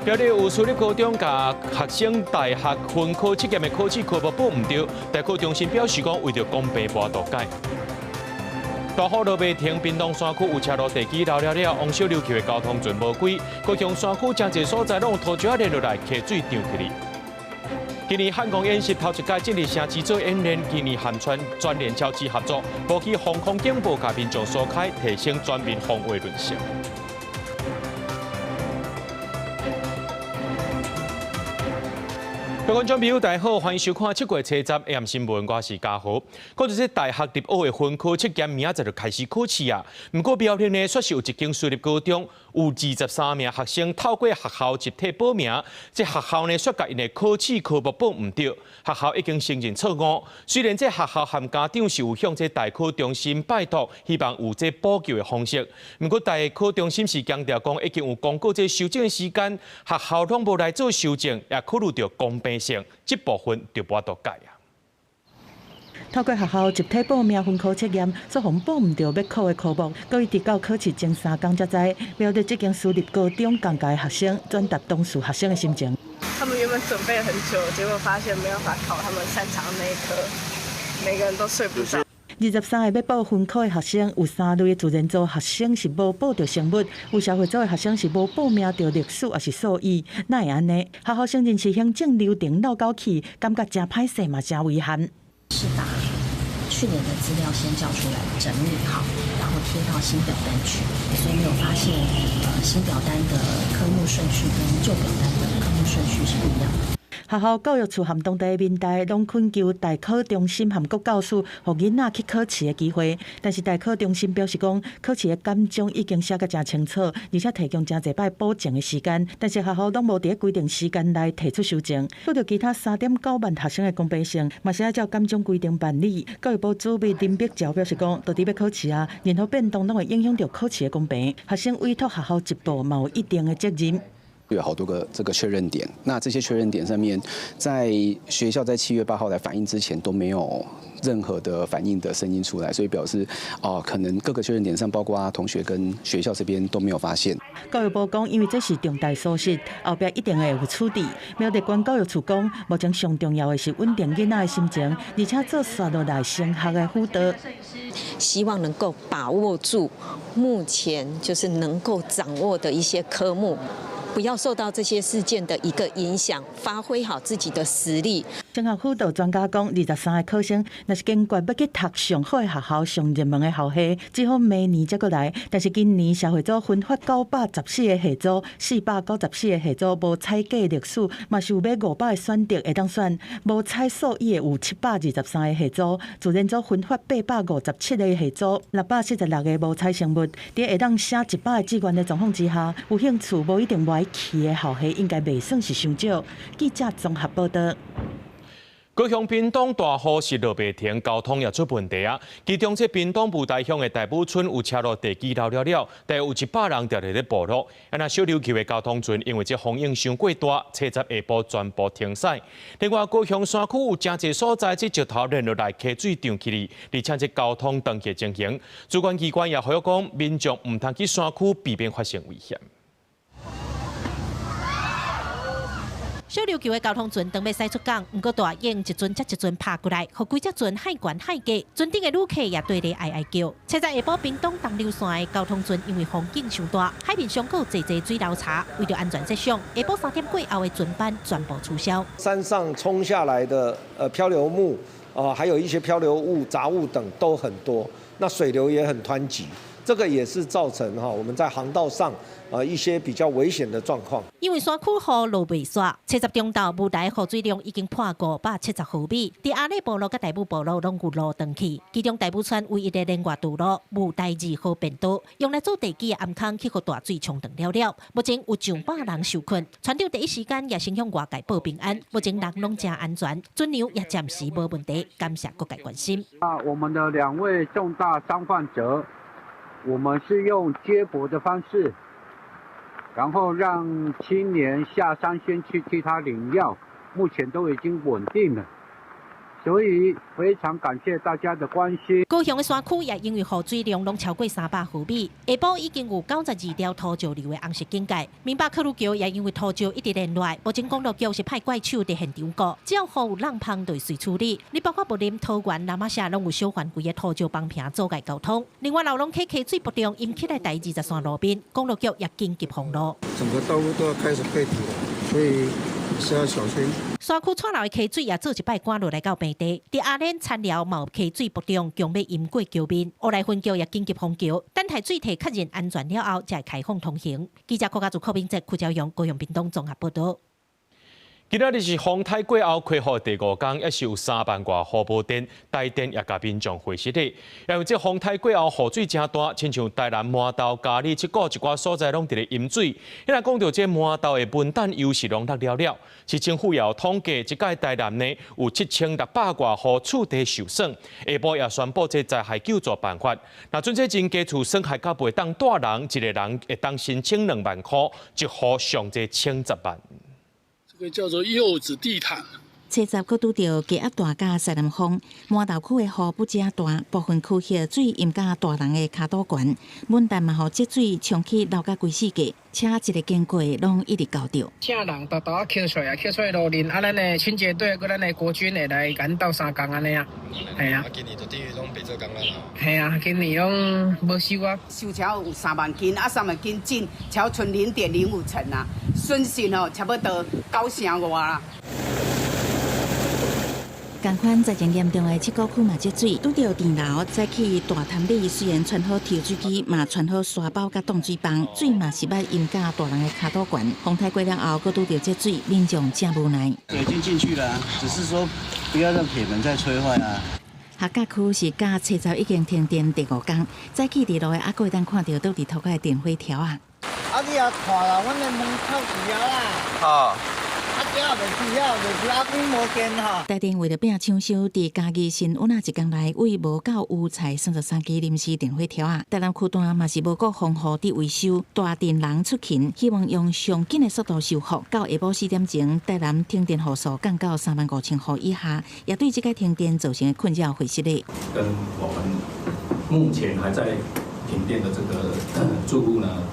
苗栗有私立高中共學生大學分科測驗的考試科目報毋著，大考中心表示講，為著公平無法度改。大雨落袂停，屏東山區有車路地基流了了，往小琉球的交通船無開，高雄山區誠濟所在攏有土石連落來，溪水漲起來。今年漢光演習頭一擺進入城市做演練，今年和全聯超市合作，無去防空警報，共民眾疏開，提升全民防衛認識。各位觀眾朋友，大家好，歡迎收看7月70 AM 新聞，我是嘉豪。講到這大學入學的分科測驗，明仔載就開始考試啊。毋過苗栗呢，煞是有一間私立高中，有23名學生透過學校集體報名，這學校呢，煞共𪜶的考試科目報毋著，學校已經承認錯誤。雖然這學校和家長是有向這大考中心拜託，希望有這補救的方式，毋過大考中心是強調講已經有公告這修正的時間，學校攏無來做修正，也考慮著公平性，這部分就無法度改啊。透過學校集體報名分科測驗，煞予報毋著欲考的科目，閣一直到考試前3工才知。苗栗這間私立高中仝屆學生轉達當事學生的心情。他們原本準備很久，結果發現沒有辦法考他們擅長的那一科，每個人都睡不着。23个欲報分科的學生，有三類的自然組學生是無報著生物，有社會組的學生是無報名著歷史抑是數語，哪會按呢？學校承認是行政流程漏狗去，感覺誠歹勢嘛，誠遺憾。是把去年的資料先叫出來整理好，然後貼到新表單去，所以沒有發現新表單的科目順序跟舊表單的科目順序是不一樣的。學校教育處和當地民代攏懇求大考中心和國教署，予囡仔去考試的機會。但是大考中心表示講，考試的簡章已經寫甲誠清楚，而且提供誠濟擺補正的時間。但是學校攏無佇規定時間內提出修正。拄著其他3.9萬學生的公平性，嘛是愛照簡章規定辦理。教育部主秘林碧嬌表示講，到底欲考試啊，任何變動攏會影響著考試的公平。學生委託學校一步，嘛有一定的責任。有好多個這個確認點，那這些確認點上面，在學校在7月8號來反映之前都沒有任何的反應的聲音出來，所以表示哦，可能各個確認點上，包括同學跟學校這邊都沒有發現。教育部講，因為這是重大疏失，後壁一定會有處置。苗栗縣教育處講，目前上重要的是穩定囡仔的心情，而且做紲落來升學的輔導，希望能夠把握住目前就是能夠掌握的一些科目。不要受到這些事件的一個影響，發揮好自己的實力。升學輔導專家講，23個考生若是堅決欲去讀上好的學校、上熱門的校系，只好明年才閣來。但是今年社會組分發914個系組，494個系組無採計歷史，嘛是有欲500個選擇會當選。無採數語的有723個系組，自然組分發857個系組，646個無採生物。佇會當寫100個志願的狀況之下，有興趣無一定愛去的校系應該袂算是傷少。記者綜合報道。高雄屏東大雨是落袂停，交通也出問題啊。其中，這屏東霧台鄉的大武村有車路地基流了了，大約有100人佇咧部落。啊，若小琉球的交通船因為這風湧傷過大，初十下晡全部停駛。另外，高雄山區有誠濟所在，這石頭連落來溪水漲起來，而且這交通斷去情形，主管機關也呼籲講，民眾毋通去山區，避免發生危險。小琉球的交通船當欲駛出港，毋過大湧一陣接一陣拍過來，予規隻船海懸海低，船頂的旅客也綴咧哀哀叫。初十下晡，屏東東流線的交通船因為風湧傷大，海面上閣有濟濟水流柴，為著安全設想，下晡3點過後的船班全部取消。山上沖下來的漂流木啊，還有一些漂流物、雜物等都很多，那水流也很湍急。這個也是造成哈我們在航道上啊一些比較危險的狀況。因為山區雨落袂煞，初十中晝霧台雨水量已經破570毫米，佇阿里部落佮大武部落攏有路斷去，其中大武村唯一的連外道路霧台2號便道，用來做地基的頷坑去予大水沖斷了了，目前有上百人受困。船長第一時間也先向外界報平安，目前人攏誠安全，船娘也暫時無問題，感謝各界關心。啊，我們的兩位重大傷患者，我們是用接駁的方式，然後讓青年下山先去替他領藥，目前都已經穩定了。所以非常感謝大家的關心。高雄的山區也因為雨水量攏超過300毫米，下晡已經有92條土石流的紅色警戒。明北客路橋也因為土石一直連落，目前公路局是派怪手佇現場顧，只要雨有落芳就會隨處理。你包括木林、桃園、那瑪夏攏有小範圍的土石崩坪阻礙交通。另外，荖濃溪溪水北中淹起來台二十線路面，公路局也緊急封路。整個道路都要開始配土了，所以是要小心。山區蔡樓的溪水也做一擺趕落來到平地，佇阿蓮田寮嘛有溪水北中，強欲淹過橋面，烏來分橋也緊急封橋，等待水體確認安全了後，才會開放通行。記者郭家祖、柯明哲、柯朝陽、高雄屏東綜合報導。今仔日是風颱過後恢復第五工，也是有3萬外戶無電，台電也共民眾回實的。因為這風颱過後雨水誠大，親像台南麻豆、佳里、七股一寡所在攏佇咧淹水。彼若講著這麻豆的文旦優勢攏落了了，市政府也有統計，這屆台南呢有7600外戶厝地受損，下晡也宣布這災害救助辦法。若準這真家厝損害較袂當蹛人，一个人會當申請2萬箍，一戶上濟10萬。這個叫做柚子地毯。初十閣拄著低壓帶佮西南風，麻豆區的雨不止大，部分區域水淹甲大人的跤肚懸，文旦嘛予積水沖去流甲規世界，車一个經過攏一直溝著。請人沓沓仔抾出來，抾出來路面，啊，咱的清潔隊佮咱的國軍會來共鬥相共按呢啊，係啊。啊，今年就等於攏白做工啊啦。係啊，今年攏無收啊。收超有3萬斤，啊，3萬斤進超剩0.05成啊，損失吼差不多9成外啦。仝款災情嚴重的七股區嘛積水，拄著電流，早起大潭里雖然穿好抽水機，嘛穿好沙包佮擋水泵，水嘛是捌淹甲大人的跤肚懸。風颱過了後，閣拄著積水，民眾誠無奈。水已經進去了，只是說不要讓鐵門再吹壞啊。客家區是佮初十已經停電第五工，早起佇路的猶閣會當看著倒佇塗跤的電火條啊。啊，你也看啦，阮的門口佇遐啦。啊。台電為著拼搶修，佇嘉義新塭仔一工內，為無到烏菜33支臨時電火條仔。台南區段嘛是無顧風雨佇維修，大電人出勤，希望用上緊的速度修復。到下晡4點鐘，台南停電戶數降到3萬5千戶以下，也對這個停電造成的困擾回實咧。跟我們目前還在停電的這個住戶呢，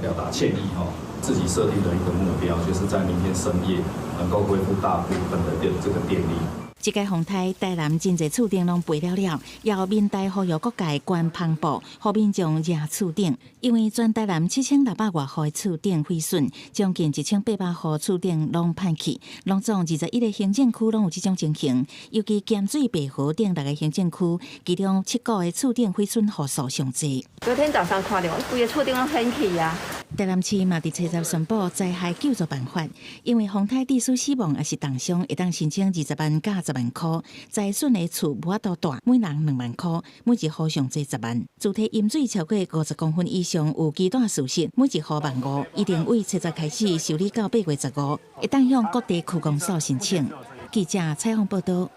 表達歉意吼。自己設定的一個目標，就是在明天深夜能夠恢復大部分的電這個電力。這個風颱，台南真濟厝頂攏飛了了，由民台呼籲各界捐帆布，予民眾遮厝頂。因為全台南7600外戶的厝頂毀損，將近1800戶厝頂攏歹去，攏總21個行政區攏有這種情形。尤其鹹水白河頂六個行政區，其中七股的厝頂毀損戶數上濟。昨天早上看著，規个厝頂攏掀去啊！台南市嘛佇初十宣布災害救助辦法，因為風颱致使死亡抑是重傷，會當申請20萬佮10萬箍；災損的厝無法度蹛，每人2萬箍，每一戶上濟十萬。主體淹水超過50公分以上有其他事實，每一戶1.5萬，一定對初十開始受理到8月15，會當向各地區公所申請。記者採訪報導。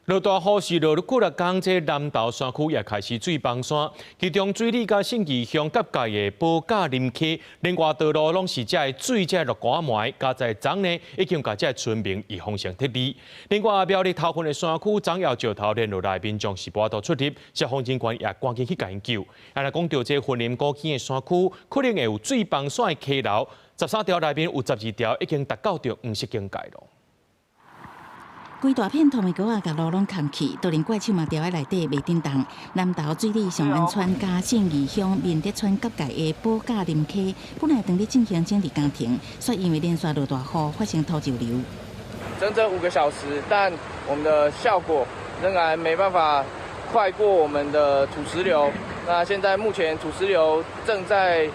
落大雨是落幾若工，這南投山區也開始水崩山，其中水里佮信義鄉結界的寶甲林溪，連外道路攏是這个水，這个落瓜糜，加在昨呢已經共這个村民預防性撤離。另外苗栗頭份的山區，昨夜石頭連落來，民眾是無法度出入，消防人員也趕緊去共𪜶救。啊，若講著這雲林古坑的山區，可能會有水崩山的溪流，13條內面有12條已經達到著黃色警戒囉。規大片土米糕仔，共路攏崁去，就連怪手嘛牢佇內底袂振動。南投水里上灣村佮信義鄉民德村結界的寶甲林溪，本來當咧進行整治工程，卻因為連續落大雨，發生土石流。整整5個小時，但我們的效果仍然沒辦法快過我們的土石流。那現在目前土石流正在，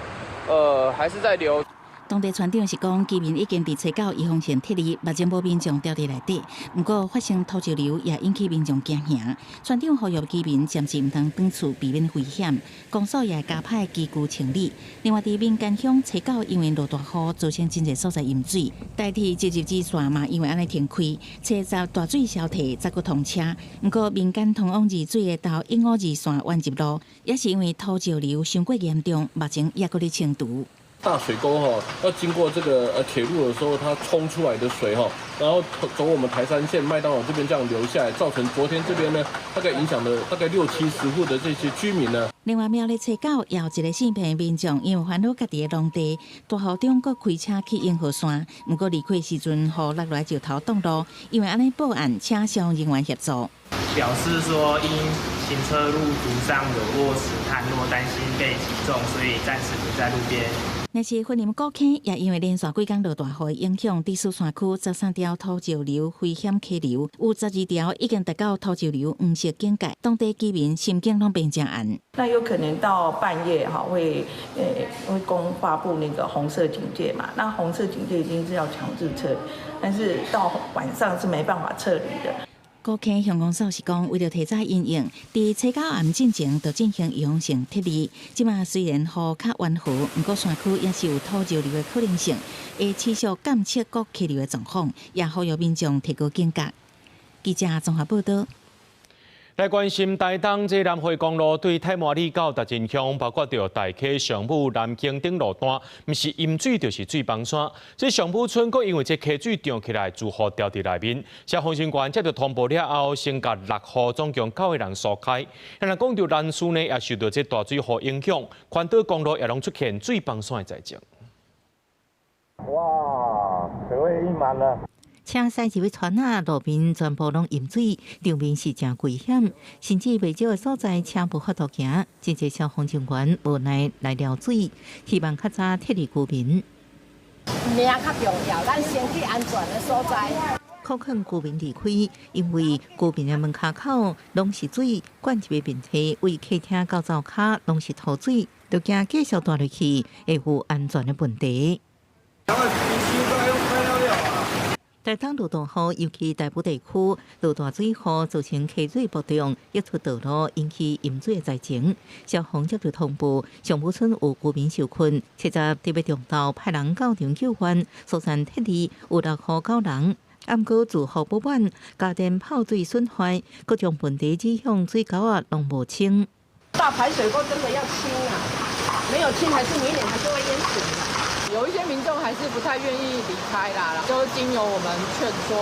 還是在流。當地村長是講，居民已經佇初九預防性撤離，目前無民眾牢佇內底。毋過發生土石流也引起民眾驚嚇。村長呼籲居民暫時毋通轉厝，避免危險。公所也加派機具清理。另外，佇民間鄉初九因為落大雨，造成真濟所在淹水，台鐵直入支線嘛因為按呢停開。初十大水消退，才閣通車。毋過民間通往二水的頭一五二線苑入路，也是因為土石流傷過嚴重，目前猶閣咧清除。大水溝哈，要經過這個鐵路的時候，它沖出來的水哈，然後走我們台三線麥當勞這邊這樣流下來，造成昨天這邊呢，大概影響了大概六七十戶的這些居民呢。另外，苗栗初九也有一個姓彭民眾，因為煩惱家己的農地，大雨中閣開車去湧河山，毋過離開時陣，雨落來石頭擋路，因為按呢報案，請消防人員協助。表示說因行車路途上有落石塌落，擔心被擊中，所以暫時停在路邊。若是雲林古坑，也因為連續幾工落大雨影響，佇獅山區13條土石流危險溪流，有12條已經達到土石流黃色警戒，當地居民心境攏變誠絚。那有可能到半夜哈，會公發布那個紅色警戒嘛？那紅色警戒已經是要強制撤離，但是到晚上是沒辦法撤離的。古坑鄉公所是講，為著提早因應，佇初九暗進前就進行預防性撤離。這馬雖然雨較溫和，毋過山區也是有土石流的可能性，會持續監測各溪流的狀況，也呼籲民眾提高警覺。記者綜合報導。來關心台東這南迴公路對太麻里到大仁鄉，包括著大溪、上武、南興等路段，毋是淹水就是水崩山。這上武村閣因為這溪水漲起來，住戶牢佇內面。消防人員接到通報了後，先共六戶總共九個人疏開。若講著南勢呢，也受著這大水雨影響，環島公路也攏出現水崩山的災情。哇，水位溢滿了。車駛入去村仔，路面全部攏淹水，場面是誠危險，甚至袂少的所在車無法度行，真濟消防人員無奈來撩水，希望較早撤離居民。命較重要，咱先去安全的所在。苦勸居民離開，因為居民的門跤口攏是水，灌入的面梯為客廳到灶跤攏是土水，就驚繼續蹛落去會有安全的問題。台東落大雨，尤其大埔地區落大水雨，造成溪水暴漲，溢出道路，引起淹水的災情。消防接到通報，上武村有居民受困，七十特別中晝派人到場救援，疏散撤離有六戶九人。毋過住戶不滿，家電泡水損壞，各種問題指向水溝仔攏無清。大排水溝真的要清啊！沒有清，還是明年還是會淹水。有一些民眾還是不太願意離開啦，就經由我們勸說，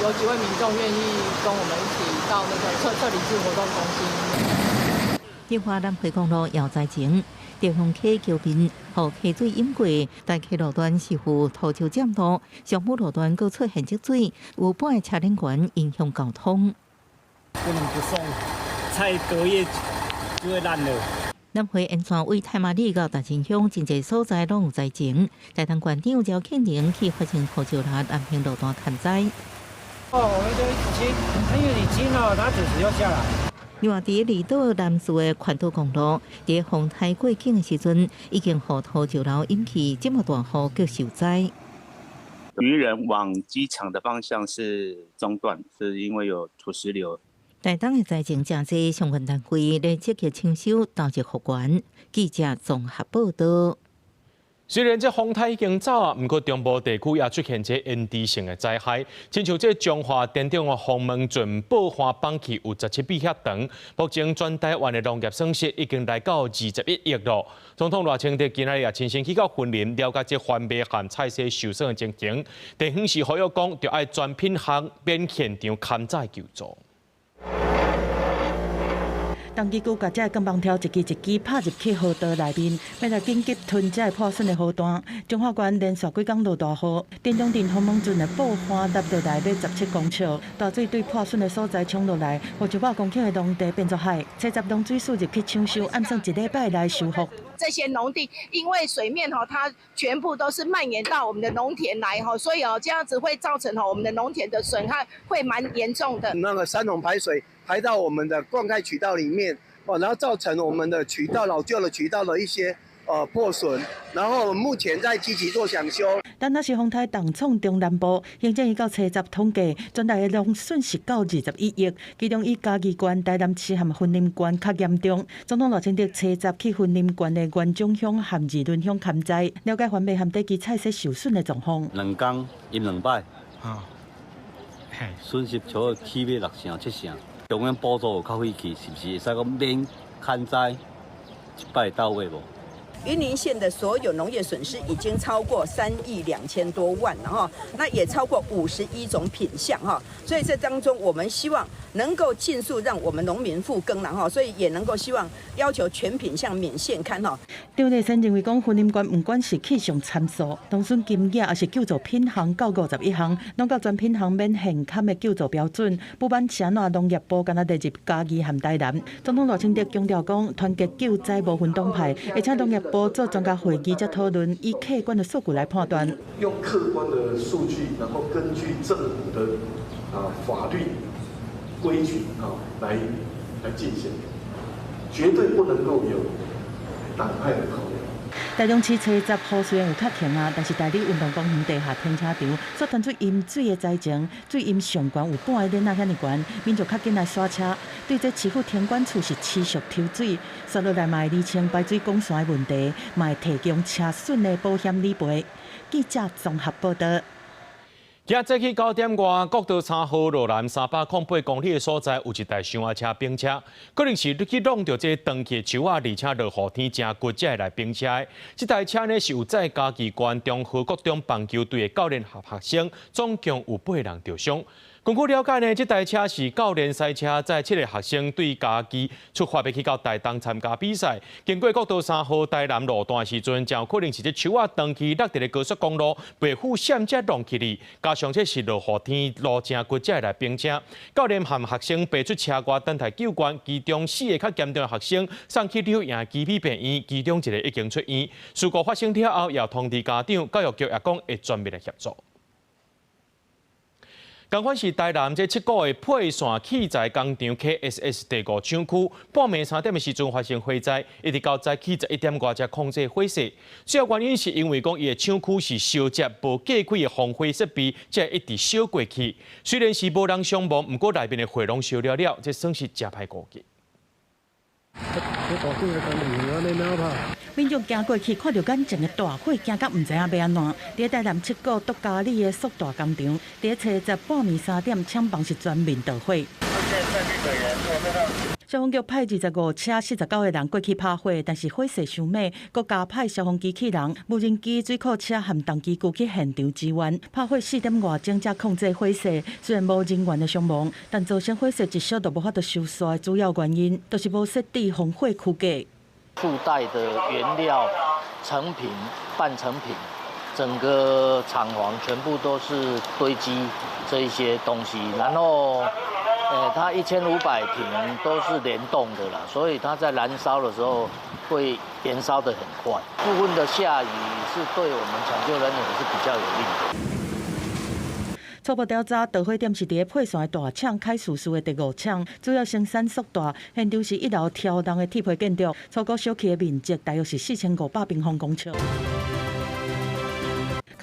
有幾位民眾願意跟我們一起到那個撤離至活動中心。另外，南迴公路也災情，兆豐溪橋面予溪水淹過，大溪路段是有土石佔路，上武路段閣出現積水，有半個車輪懸影響交通。不能不送，菜隔夜就會爛了。南迴沿線為太麻里到大仁鄉，真濟所在攏有災情。台東縣長廖慶玲去發生土石流南平路段勘災。哦，我們就一直清，因為你清了，它準時就下來。另外，佇離島南勢的環島公路，佇風台過境的時陣，已經予土石流引起這麼大雨，閣受災。漁人往機場的方向是中斷，是因為有土石流。台東的災情誠濟，相關單位咧積極搶修，投入復原。記者綜合報導。雖然這風颱已經走啊，毋過中部地區也出現這延遲性的災害，親像這彰化田中的洪門圳暴旱崩去有17米遐長，目前全台灣的農業損失已經來到21億咯。總統賴清德今仔日也親身去到雲林了解這番麥和菜蔬受損的情形，地方是呼籲講，著愛全品項免現場勘災救助。農機具共這個鋼棒條一支一支拍入去河道內面，欲來緊急吞這個破損的河段。彰化縣連續幾工落大雨，田中鎮洪門圳的暴旱落落來欲17公尺，大水對破損的所在沖落來，予100公頃的農地變作海。初十農水署入去搶修，按算一禮拜來修復。這些農地因為水面哈，它全部都是蔓延到我們的農田來哈，所以哦這樣子會造成我們的農田的損害會蠻嚴重的。那個山洪排水排到我們的灌溉渠道裡面哦，然後造成我們的渠道老舊的渠道的一些破損，然後目前在積極做搶修。但若是風颱重創中南部，行政院到初十統計，全台的農損失到21億，其中以嘉義縣、台南市和雲林縣較嚴重。總統賴清德初十去雲林縣的員山鄉和二崙鄉勘災，了解番麥和短期菜蔬受損的狀況。兩工淹兩擺，損失差不多起碼六成七成。中央補助有較費去，是毋是會使講免勘災一擺到位無？雲林縣的所有農業損失已經超過3億2000多萬了哈，那也超過51種品項哈，所以這當中我們希望能夠盡速讓我們農民復耕了哈，所以也能夠希望要求全品項免現勘哈。張麗生認為講，雲林縣毋管是氣象參數、農損金額，抑是救助品項到51項，攏到全品項免現勘的救助標準，不管是按怎農業部敢若列入嘉義和台南。總統賴清德強調講，團結救災無分黨派，而且農業部做專家會議才討論，以客觀的數據來判斷。用客觀的數據，然後根據政府的法律規矩來進行，絕對不能夠有黨派的考量。台中市初十雨雖然有較停啊，但是大里運動公園地下停車場所傳出淹水的災情，水淹上懸有半个輪仔遐爾懸，民眾較緊來煞車。對這市府停管處是持續抽水，煞落來嘛會釐清排水管線的問題，嘛會提供車損的保險理賠。記者綜合報道。今早起9點外，國道3號路南308公里的所在，有一台雙仔車冰車，可能是去挵著這斷去的樹仔，而且落雨天誠骨才會來冰車的。這台車呢是有載嘉義縣中和國中棒球隊的教練和學生，總共有8人著傷。根據了解呢，這台車是教練賽車載7個學生對嘉義出發，欲去到台東參加比賽。經過國道3號台南路段的時陣，真有可能是這樹仔斷去落佇咧高速公路，袂赴閃才弄去哩。加上這是落雨天，路誠滑才會來冰車。教練和學生爬出車外等待救援，其中4個較嚴重的學生送去柳營基比病院，其中一個已經出院。事故發生了後，也通知家長，教育局也講會全面的協助。仝款是台南這七股的配線器材工廠 KSS 第五廠區，半暝3點的時陣發生火災，一直到早起11點外才控制火勢。主要原因是因為講伊的廠區是燒接無隔開的防火設備，才會一直燒過去。雖然是無人傷亡，毋過內面的火攏燒了了，這算是誠歹估計。民眾行過去，看著眼前的大火，驚甲毋知影欲按怎。佇台南七股獨家里的塑大工廠，佇初十半暝3點，廠房是全面著火。消防局派25車49個人過去拍火，但是火勢傷猛，閣加派消防機器人、無人機、水庫車和重機具去現場支援。拍火4點外鐘才控制火勢，雖然無人員的傷亡，但造成火勢一燒就無法度收煞的主要原因，就是無設置防火區隔。束帶的原料、成品、半成品，整個廠房全部都是堆積這一些東西，然後，它1500坪都是聯動的啦，所以它在燃燒的時候會燃燒得很快。部分的下雨是對我們搶救人員是比較有利的。初步調查，導火點是佇咧配線的大廠開樹樹的第五廠，主要生產塑帶。現場是一樓挑動的鐵皮建築，初步燒去的面積大約是4500平方公尺。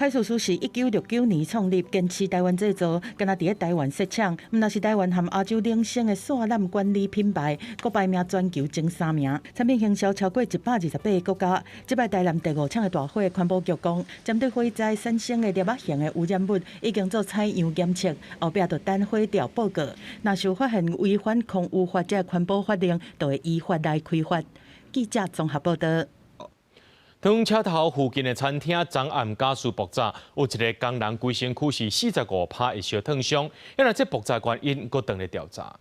開樹樹是1969年創立，堅持台灣製造，敢若佇咧台灣設廠，毋但是台灣和亞洲領先的線纜管理品牌，閣排名全球前三名，產品行銷超過128個國家。這擺台南第五廠的大火，環保局講，針對火災產生的粒仔型的污染物，已經做採樣檢測，後壁就等火調報告。若是有發現違反空污法這環保法令，就會依法來開罰。記者綜合報道。桃園車頭附近的餐廳，昨暗家私爆炸，有一个工人規身軀是45%的燒燙傷，因為這爆炸原因閣當咧調查。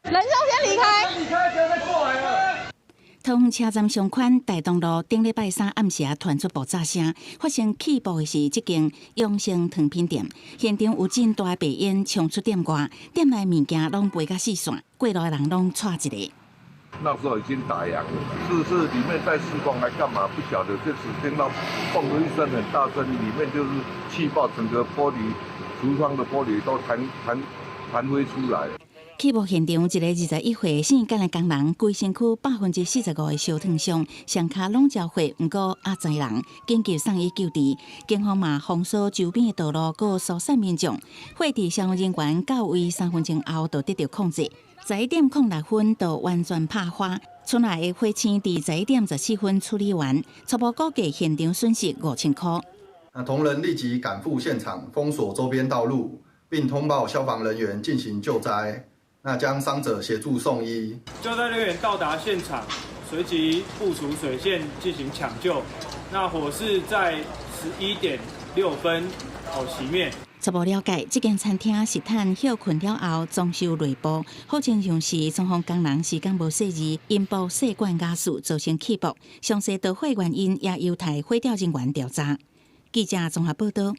人要先離開，離開，不要再過來了。桃園車站上寬大東路頂禮拜三暗時傳出爆炸聲，發生氣爆的是這間永生糖品店，現場有真大白煙衝出店外，店內物件攏飛甲四散，過路的人攏掣一个。那時候已經打烊了，是裡面在施工還幹嘛？不曉得，就只聽到砰的一聲很大聲，裡面就是氣爆，整個玻璃櫥窗的玻璃都彈飛出來。氣爆現場，一个21歲姓簡的工人，規身軀45%的燒燙傷，雙跤攏焦火，毋過猶在人，緊急送醫救治。警方嘛封鎖周邊的道路，閣疏散民眾。火佇消防人員到位3分鐘後，就得到控制。11點06分就完全拍花，厝內的火星佇11點14分處理完，初步估計現場損失5000塊。那同仁立即趕赴現場，封鎖周邊道路，並通報消防人員進行救災。那將傷者協助送醫。救災人員到達現場，隨即部署水線進行搶救。那火勢在11點6分熄滅。初步了解，這間餐廳是趁歇睏了後裝修內部，好親像是雙方工人時間無細膩，陰部細管瓦斯造成氣爆，詳細導火原因也有待火調人員調查。記者綜合報道。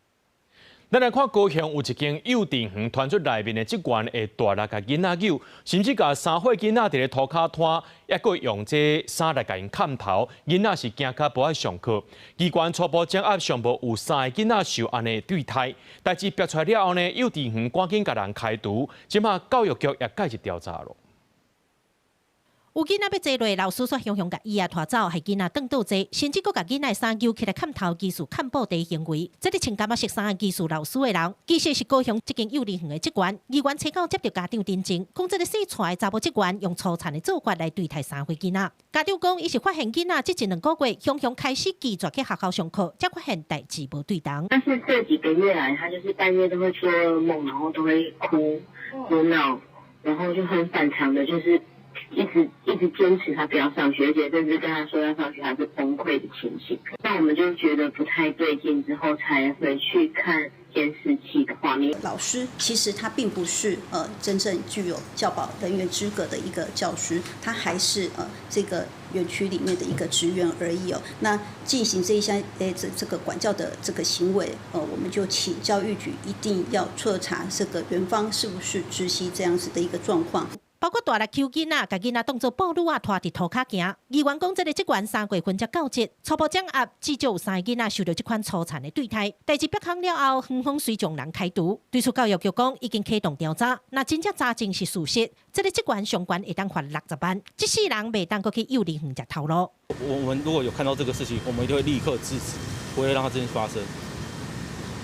咱來看高雄有一間幼稚園傳出內面的職員會大力共囡仔毆，甚至共三歲囡仔佇咧塗跤拖，猶閣用這衫來共𪜶崁頭，囡仔是驚甲無愛上課。機關初步掌握上無有三个囡仔受按呢對待，代誌爆出來了後呢，幼稚園趕緊共人開除，這馬教育局也介入調查囉。有囡仔欲坐落，老師煞雄雄共椅仔拖走，予囡仔轉倒坐，甚至閣共囡仔衫揪起來崁頭，疑似崁布袋行為。這个穿柑仔色衫疑似老師的人，其實是高雄這間幼兒園的職員。議員初九接著家長陳情，講這个姓蔡的查某職員用粗殘的做法來對待三歲囡仔。家長講，伊是發現囡仔這一兩個月，雄雄開始拒絕去學校上課，才發現代誌無對頭。但是這幾個月來，他就是半夜都會做噩夢，然後都會哭、哭鬧，然後就很反常的，就是一直一直堅持他不要上學，而且甚至跟他說要上學，他是崩潰的情形。那我們就覺得不太對勁，之後才回去看監視器的畫面。老師其實他並不是真正具有教保人員資格的一個教師，他還是這個園區裡面的一個職員而已哦。那進行這一項這個管教的這個行為，我們就請教育局一定要徹查這個園方是不是知悉這樣子的一個狀況。包括大力毆囡仔，共囡仔當做布女仔拖佇塗跤行。議員講，這个職員3月份才到職，初步掌握至少有三个囡仔受著這款粗殘的對待。代誌曝光了後，園方隨將人開除。對此教育局講已經啟動調查，若真正查證是事實，這个職員上懸會當罰60萬，這世人袂當閣去幼兒園食頭路。我們如果有看到這個事情，我們一定會立刻制止，不會讓它這件事發生。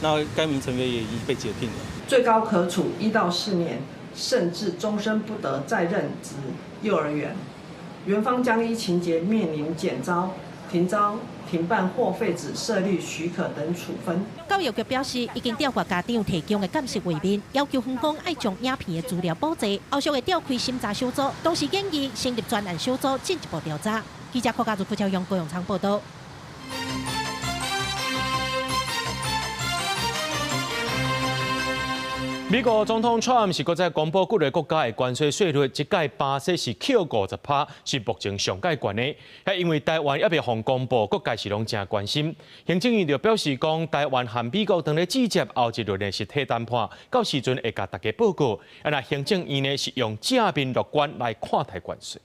那該名成員也已經被解聘了。最高可處1到4年。甚至終身不得再任職幼兒園，園方將依情節面臨減招、停招、停辦或廢止設立許可等處分。教育局表示，已經調閱家長提供的監視畫面，要求園方愛將影片的資料補齊，後續會調開審查小組，同時建議成立專案小組進一步調查。記者郭家如、傅超勇、高永昌報道。美國總統川普是閣再公布幾个國家的關稅稅率，這屆巴西是扣50%，是目前上蓋懸的。彼因為台灣猶未予公布，各界是攏誠關心。行政院就表示講，台灣和美國當咧締結後一輪的實體談判，到時陣會共大家報告。啊，若行政院呢是用正面樂觀來看待關稅。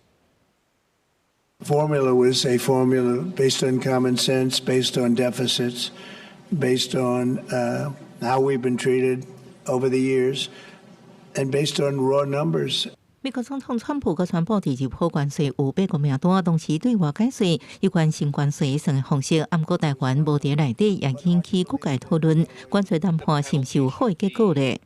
Formula was a formula based on common sense, based on deficits, based on how we've been treated over the years, and based on raw numbers. 美國總統川普閣宣布第二波關稅有八個名單，同時對外解稅有關新關稅算的方式，毋過台灣無佇內底，也引起各界討論，關稅談判是毋是有好的結果咧？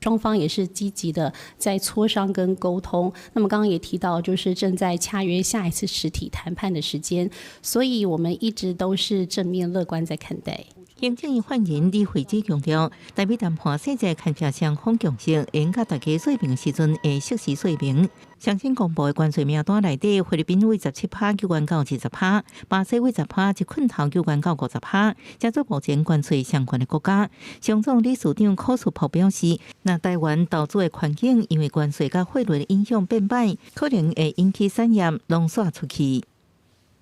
雙方也是積極的在磋商跟溝通。那麼剛剛也提到，就是正在洽約下一次實體談判的時間，所以我們一直都是正面樂觀在看待。行政院發言人李慧芝強調，台美談判細節牽涉雙方共識，會佮大家說明的時陣會適時說明。上新公布的關稅名單內底，菲律賓為17趴扣懸到20趴，巴西為10趴一棍頭扣懸到50趴，這做目前關稅上懸的國家。商總理事長柯書博表示，若台灣投資的環境因為關稅佮匯率的影響變歹，可能會引起產業攏徙出去。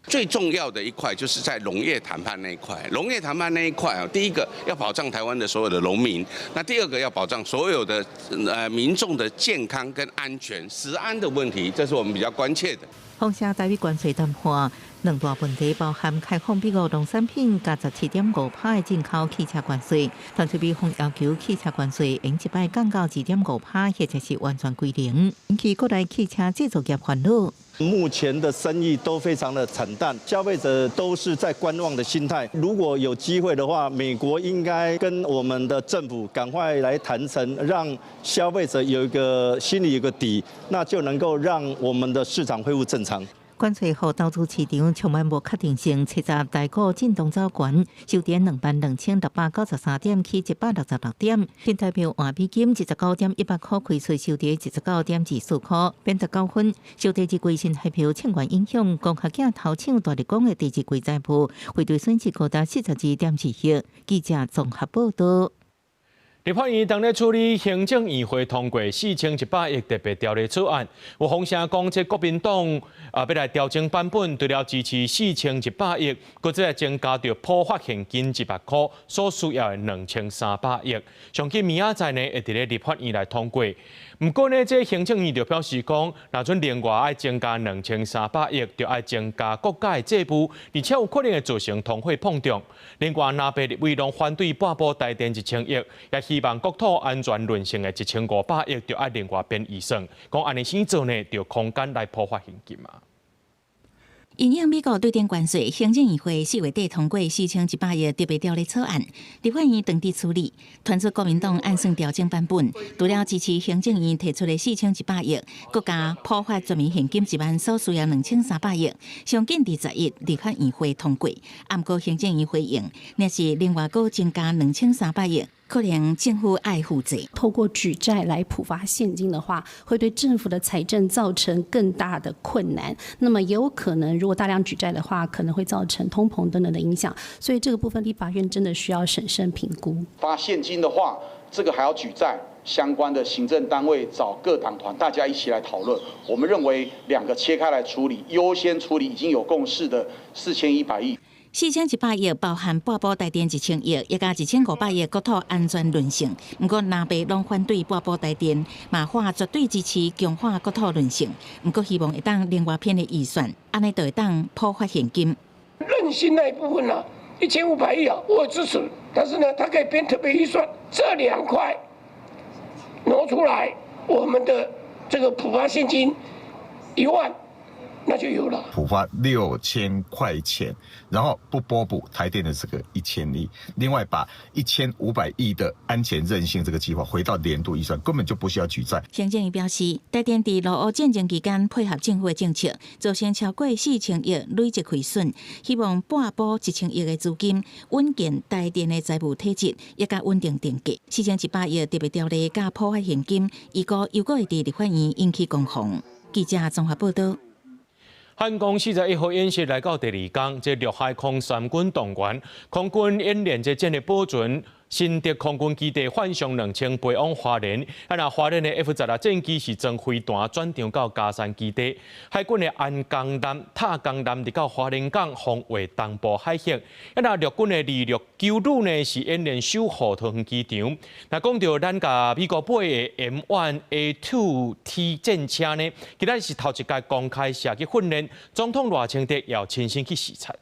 最重要的一塊就是在農業談判那一塊，農業談判那一塊啊，第一個要保障台灣的所有的農民，那第二個要保障所有的民眾的健康跟安全、食安的問題，這是我們比較關切的。放下台美關稅談判兩大問題，包含開放美國農產品佮17.5%的進口汽車關稅，傳出美方要求汽車關稅用一擺降到2.5%，或者是完全歸零，引起國內汽車製造業煩惱。目前的生意都非常的慘淡，消費者都是在觀望的心態。如果有機會的話，美國應該跟我們的政府趕快來談成，讓消費者有一個心裡有個底，那就能夠讓我們的市場恢復正常。關稅予投資市場充滿無確定性，七十台股震盪走懸，收佇22,693點，起166點。新台幣換美金29.18箍，開出收佇29.24箍，貶值9分。受第二季新台幣千元影響，光學鏡頭廠大立光的第二季財報匯兌損失高達42.2億。記者綜合報道。立法院當咧處理行政院會通過4100億特別條例草案，有風聲講，這國民黨啊欲來調整版本，除了支持四千一百億，閣再來增加著普發現金1萬箍所需要的2300億。上緊明仔載呢會佇咧立法院來通過。毋過呢，這行政院就表示講，若準另外愛增加兩千三百億，就愛增加國家的債務，而且有可能會造成通貨膨脹。另外，藍白立委攏反對撥補台電1000億，也希望國土安全韌性的1500億，就愛另外編預算。講按呢先做呢，就空間來普發現金啊。因應美國對頂關稅，行政院會4月底通過四千一百億特別條例草案，立法院當佇處理，傳出國民黨按算調整版本，除了支持行政院提出的四千一百億，閣加普發全民現金1萬所需要2300億，上緊佇11立法院會通過。毋過行政院回應，若是另外閣增加兩千三百億，可能政府愛負債。透過舉債來普發現金的話，會對政府的財政造成更大的困難。那麼也有可能，如果大量舉債的話，可能會造成通膨等等的影響。所以這個部分，立法院真的需要審慎評估。發現金的話，這個還要舉債，相關的行政單位找各黨團，大家一起來討論。我們認為兩個切開來處理，優先處理已經有共識的4100億。4100億包含撥補台電1000億，也加1500億國土安全韌性。毋過藍白攏反對撥補台電，嘛喊絕對支持強化國土韌性。毋過希望會當另外編的預算，按呢就會當普發現金。韌性那一部分呢，1500億啊，我支持。但是呢，它可以編特別預算，這兩塊挪出來，我們的這個普發現金1萬。那就有了。普發6000塊錢，然後不撥補台電的這個1000億，另外把1500億的安全韌性這個計劃回到年度預算，根本就不需要舉債。行政院表示，台電佇俄烏戰爭期間配合政府的政策，造成超過4000億累積虧損，希望撥補1000億的資金，穩健台電的財務體質，也佮穩定電價。4100億特別條例佮普發現金，預估又閣會佇立法院引起攻防。記者綜合報道。漢光41號演習來到第二工，這陸海空三軍動員，空軍演練這戰力保存。新竹空軍基地幻象2000飛往花蓮，啊若花蓮的 F-16戰機是裝飛彈轉場到佳山基地，海軍的安江艦、塔江艦佇到花蓮港防衛東部海域，啊若陸軍的269旅呢是演練守護桃園機場。若講著咱共美國買的 M1A2T 戰車呢，今仔是頭一擺公開射擊訓練，總統賴清德也有親身去視察。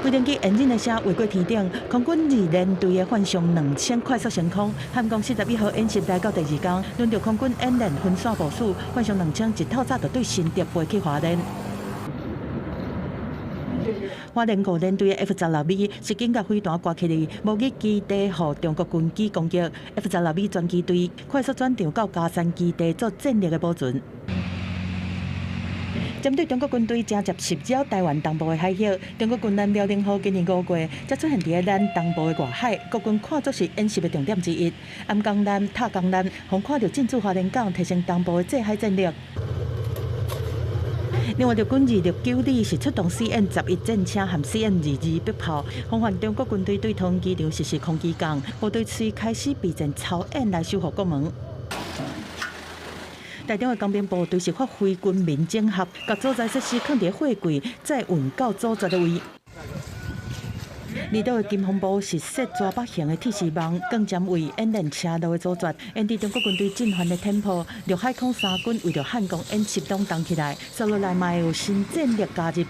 飛行機引擎的聲劃過天頂，空軍二連隊的幻象2000快速升空。漢光41號演習來到第二工，輪著空軍演練分散部署，幻象2000一透早就對新竹飛去花蓮。花蓮五連隊的 F-16V 是緊共飛彈掛起來，模擬基地予中國軍機攻擊。F-16V 專機隊快速轉場到佳山基地做戰力的保存。針對中國軍隊正接襲擾臺灣東部的海域，中國軍艦遼寧號今年5月才出現佇咧咱東部的外海，國軍看作是演習的重點之一。安江艦、塔江艦，予看著進駐花蓮港，提升東部的制海戰力。另外，陸軍269旅是出動 CM-11戰車和 CM-22迫炮，防範中國軍隊對桃園機場實施空機攻，部隊隨開始備戰操演來守護國門。台中的工兵部隊是發揮軍民整合，共組材設施囥佇貨櫃，再運到組裝的位。離島的金峰部是設蛇腹型的鐵絲網，更占位演練車路的阻絕。面對中國軍隊進犯的天炮，陸海空三軍為著漢光演習攏動起來，紲落來嘛會有新戰力加入。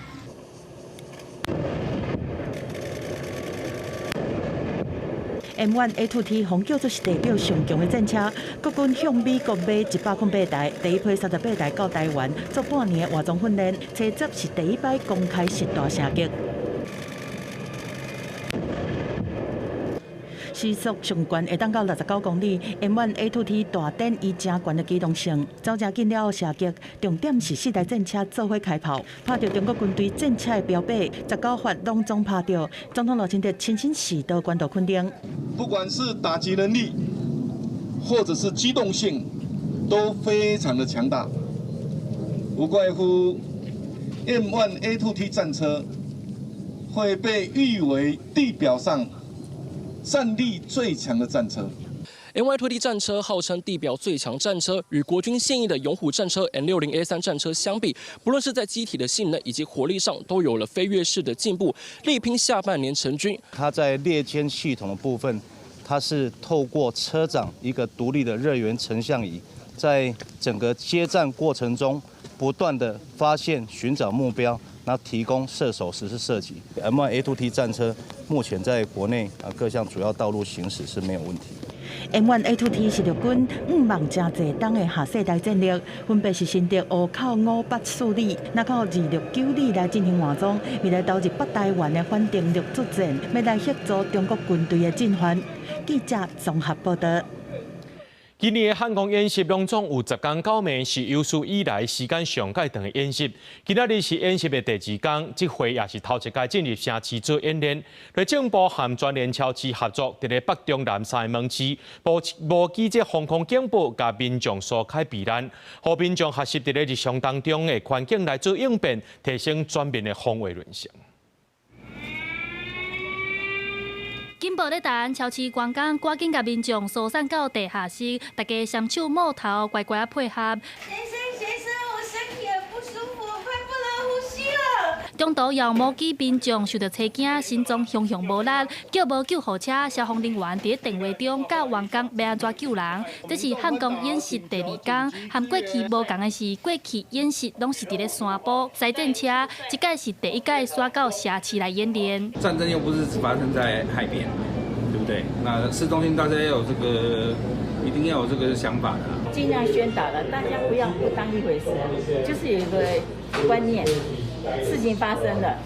M1A2T 予叫做是地表上強的戰車，國軍向美國買108台，第一批38台到台灣做半年的活裝訓練，初十是第一擺公開實彈射擊。時速上懸會當到69公里。M1A2T 大展伊誠懸的機動性，走誠緊了後射擊，重點是四台戰車做伙開炮，拍著中國軍隊戰車的標靶，19發攏總拍著。總統賴清德親身視導關度肯定，不管是打擊能力，或者是機動性，都非常的強大，無怪乎 M1A2T 戰車會被譽為地表上戰力最強的戰車。 M1A2T 戰車號稱地表最強戰車，與國軍現役的勇虎戰車 M60A3 戰車相比，不論是在機體的性能以及火力上，都有了飛躍式的進步，力拼下半年成軍。它在獵殲系統的部分，它是透過車長一個獨立的熱源成像儀，在整個接戰過程中，不斷的發現、尋找目標，然後提供射手實施射擊。M1A2T 戰車目前在國內啊各項主要道路行駛是沒有問題。 M1A2T 是陸軍五萬誠濟檔的下世代戰力，分別是新竹湖口584旅，南扣269旅來進行換裝，未來投入北台灣的反登陸作戰，欲來協助中國軍隊的進犯。記者綜合報道。今年的漢光演習攏總有10工九暝，是有史以來時間上蓋長的演習。今仔日是演習的第二工，這回也是頭一擺進入城市做演練。內政部和全聯超市合作，佇咧北中南三個門市，無機這防空警報，共民眾疏開避難，予民眾學習佇咧日常當中的環境來做應變，提升全面的防衛韌性。警報咧彈，超市關工，趕緊共民眾疏散到地下室，大家雙手摸頭，乖乖仔配合。先生，先生，我身體很不舒服，快不能呼吸了。中途有目擊民眾受著車驚，心臟雄雄無力，叫無救護車，消防人員佇電話中教員工欲按怎救人。這是漢光演習第二工，和過去無仝的是，過去演習攏是佇咧山坡賽戰車，這擺是第一擺徙到城市來演練。戰爭又不是只發生在海邊，對不對？那市中心大家要有這個，一定要有這個想法的。盡量宣導了，大家不要不當一回事，就是有一個觀念。事情發生了，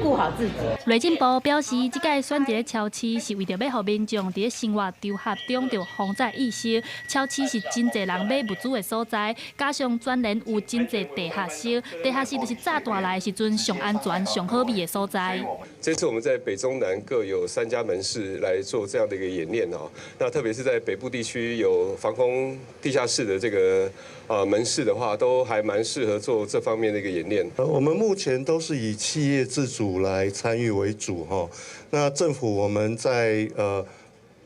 顧好自己。內政部表示，這擺選佇咧超市是為著欲予民眾佇咧生活場合中著防災意識。超市是真濟人買物資的所在，加上全聯有真濟地下室，地下室就是炸彈來的時陣上安全、上好覓的所在。這次我們在北中南各有3家門市來做這樣的一個演練哦。那特別是在北部地區有防空地下室的這個門市的話，都還蠻適合做這方面的一個演練。我們目前都是以企業自主來參與為主哈。那政府我們在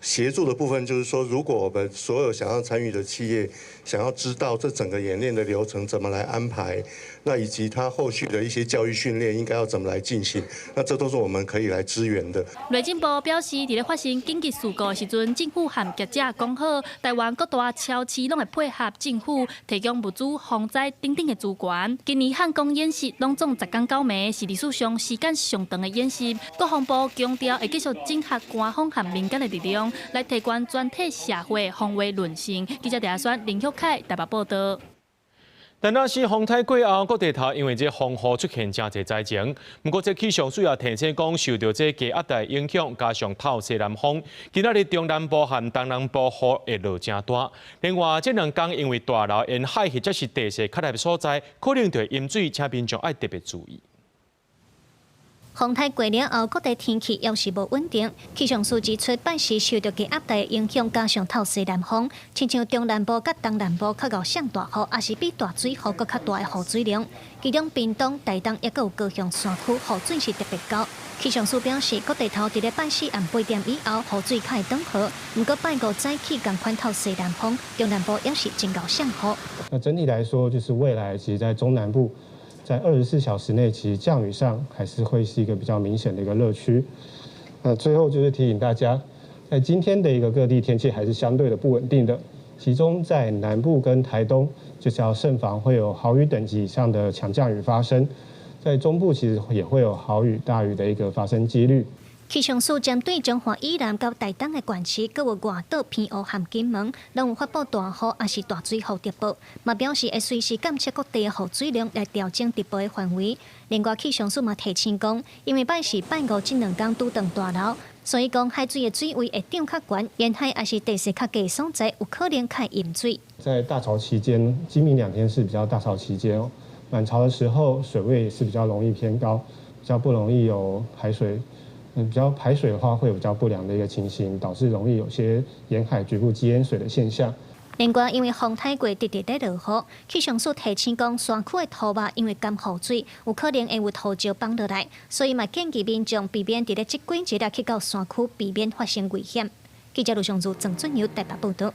協助的部分，就是說，如果我們所有想要參與的企業，想要知道這整個演練的流程怎麼來安排，那以及他後續的一些教育訓練應該要怎麼來進行，那這都是我們可以來支援的。內政部表示，佇咧發生緊急事故的時陣，政府和業者講好，台灣各大超市攏會配合政府提供物資、防災等等的資源。今年漢光演習攏總10工9暝，是歷史上時間上長的演習。國防部強調會繼續整合官方和民間的力量，來提懸全體社會防衛韌性。記者鄭選林旭凱台北報道。但若是風颱過後，各地頭因為這風雨出現誠濟災情。毋過這氣象署也提醒講，受著這低壓帶影響，加上透西南風，今仔日中南部和東南部雨會落誠大。另外，這兩工因為大樓沿海或者是地勢較低所在，可能就會淹水，請民眾愛特別注意。風颱過了後，各地天氣猶是無穩定。氣象署指出，拜四受著低壓帶影響，加上透西南風，親像中南部佮東南部較𠢕上大雨，抑是比大水雨閣較大的雨水量。其中屏東、台東抑閣有高雄山區雨水是特別高。氣象署表示，各地頭佇咧拜四暗8點以後，雨水較會轉好。毋過拜五早起仝款透西南風，中南部猶是真𠢕上雨。那整體來說，就是未來其實在中南部，在24小時內，其實降雨上還是會是一個比較明顯的一個熱區。那最後就是提醒大家，在今天的一個各地天氣還是相對的不穩定的，其中在南部跟台東，就是要慎防會有豪雨等級以上的強降雨發生。在中部其實也會有豪雨、大雨的一個發生幾率。氣象署針對彰化以南到台東的縣市，閣有外島、澎湖和金門，攏有發布大雨抑是大水雨特報，嘛表示會隨時監測各地的雨水量來調整特報的範圍。另外，氣象署嘛提醒講，因為拜四、拜五這兩工拄撞大流，所以講海水的水位會漲較懸，沿海抑是地勢較低所在有可能較會淹水。在大潮期間，今明兩天是比較大潮期間哦，滿潮的時候水位是比較容易偏高，比較不容易有排水，比較排水的話會有比較不良的一個情形，導致容易有些沿海局部積淹水的現象。另外，因為風颱過直直咧落雨，氣象署提醒講，山區的土壩因為乾雨水，有可能會有土石崩落來，所以嘛建議民眾避免佇咧這幾日去到山區，避免發生危險。記者盧尚如、鄭俊友台北報導。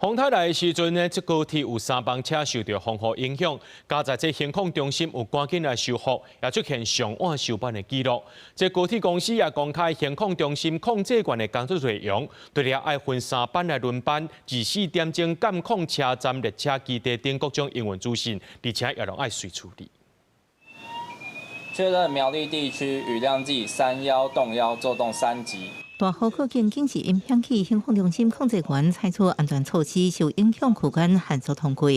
風颱來的時陣呢，這高鐵有三班車受著風雨影響，加在這行控中心有趕緊來修復，也出現上晚收班的記錄。這高鐵公司也公開行控中心控制員的工作內容，除了愛分三班來輪班，24點鐘監控車站、列車基地等各種營運資訊，而且也攏愛隨處理。確認苗栗地區雨量計31.1做動三級。大雨過境警示音響起，行控中心控制員採取安全措施，受影響區間限速通過。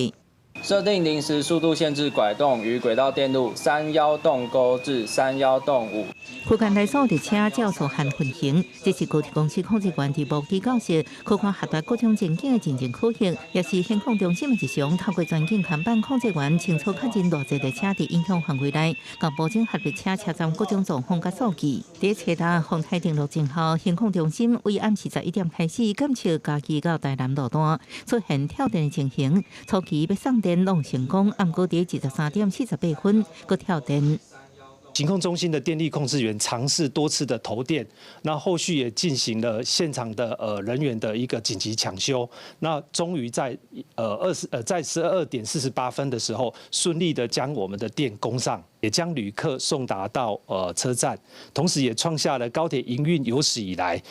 設定臨時速度限制拐動與軌道電路31.勾至31.5。區間內所有列車照速限運行，這是高鐵公司控制員佇模擬教室，可看合達各種情景的真正可行，也是行控中心的日常。透過全景看板控制員清楚確認偌濟列車佇影響範圍內，共保證合列車車站各種狀況佮數據。佇初六風颱登陸前後，行控中心為暗時11點開始監測嘉義到台南路段出現跳電的情形，初期欲送電攏成功，毋過佇23點48分，閣跳電。行控中心的電力控制員嘗試多次的投電，那後續也進行了現場的人員的一個緊急搶修，那終於在在12點48分的時候，順利的將我們的電供上，也將旅客送達到車站，同時也創下了高鐵營運有史以來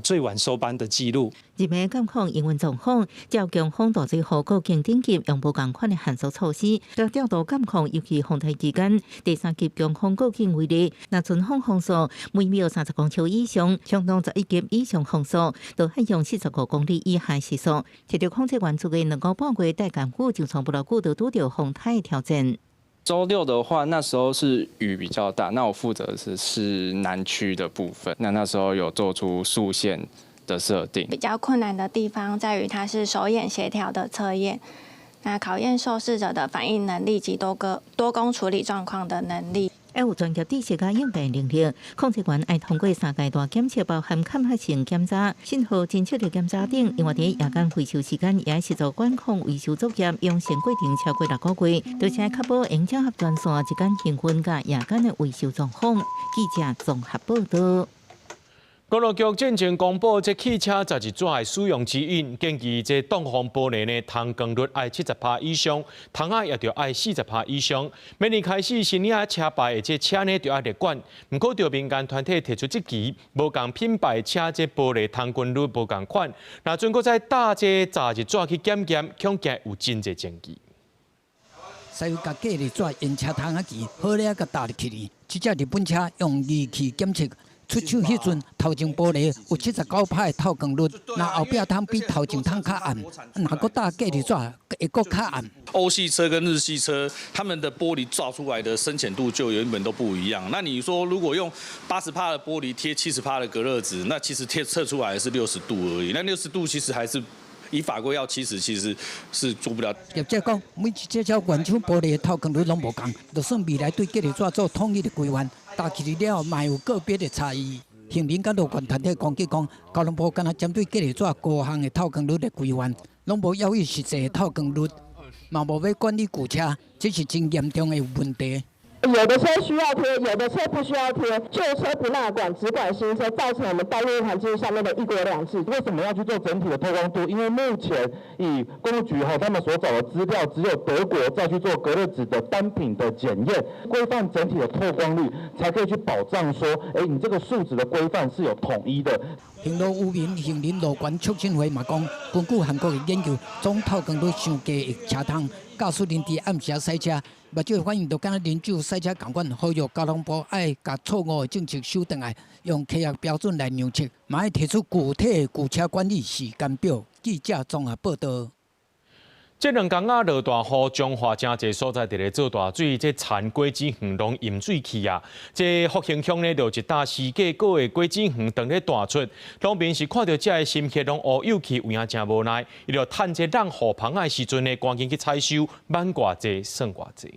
最晚收班的紀錄。入暝監控營運狀況，照強風大水雨過境等級用無仝款的限速措施，來調度監控，尤其風颱期間，第三級強風過境為例，若陣風風速每秒30公尺以上，相當11級以上風速，就愛用45公里以下時速。提著控制員出去2個半月帶艱苦，就從不偌久就拄著風颱挑戰。週六的話，那時候是雨比較大，那我負責的是南區的部分，那時候有做出速限的設定。比較困難的地方在於它是手眼協調的測驗，那考驗受試者的反應能力及多工處理狀況的能力。還有專業知識佮應變能力，控制員愛通過三階段檢測，包含抗壓性檢查、信號偵測的檢查等。另外，佇夜間維修時間，也是做管控維修作業，養成過程超過6個月，而且確保會整合專線日間營運佮夜間的維修狀況。記者綜合報導。公路局進前公布這汽車雜誌紙的使用指引，建議這擋風玻璃呢，通光率愛70%以上，窗仔也著愛40%以上。明年開始，新領車牌的這車呢，著愛列管。毋過，著民間團體提出質疑，無仝品牌車這玻璃通光率無仝款，若準閣再搭這雜誌紙去檢驗，恐驚有真濟爭議。使共隔熱紙沿車窗仔墘，好了共搭入去呢。這隻日本車用儀器檢測。出手彼陣，頭前玻璃有79%的透光率，若後壁窗比頭前窗較暗，若閣搭隔熱紙會閣較暗。歐系車跟日系車，他們的玻璃照出來的深淺度就原本都不一樣。那你說如果用80%的玻璃貼70%的隔熱紙，那其實貼測出來是60度而已。那60度其實還是以法規要70，其實是做不了。業者講，每一隻車原廠玻璃的透光率攏無仝，就算未來對隔熱紙做統一的規範，搭起了後，嘛有個別的差異。行人佮路權團體攻擊講，交通部干焦針對隔熱紙高項的透光率的規範，攏無要以實際的透光率，嘛無欲管理舊車，這是真嚴重的問題。有的車需要貼，有的車不需要貼，舊車不納管，只管新車，造成我們道路環境上面的一國兩制。為什麼要去做整體的透光度？因為目前以公路局哈他們所找的資料，只有德國在去做隔熱紙的單品的檢驗，規範整體的透光率，才可以去保障說，欸，你這個數值的規範是有統一的。行路有民行人路權促進會嘛講，根據韓國的研究，總透光率傷低的車窗，駕駛人佇暗時駛車，目睭反應就敢若啉酒駛車仝款，呼籲交通部愛共錯誤的政策修轉來，用科學標準來量測，嘛愛提出具體的舊車管理時間表。記者綜合報導。這兩工仔落大雨，彰化誠濟所在佇咧做大水，這田果子園攏淹水去啊！這福興鄉呢，就一擔四季果的果子園當咧大出，農民是看著這个心血攏烏有去，有影誠無奈，伊就趁這落雨芳仔的時陣呢，趕緊去採收，挽偌濟算偌濟。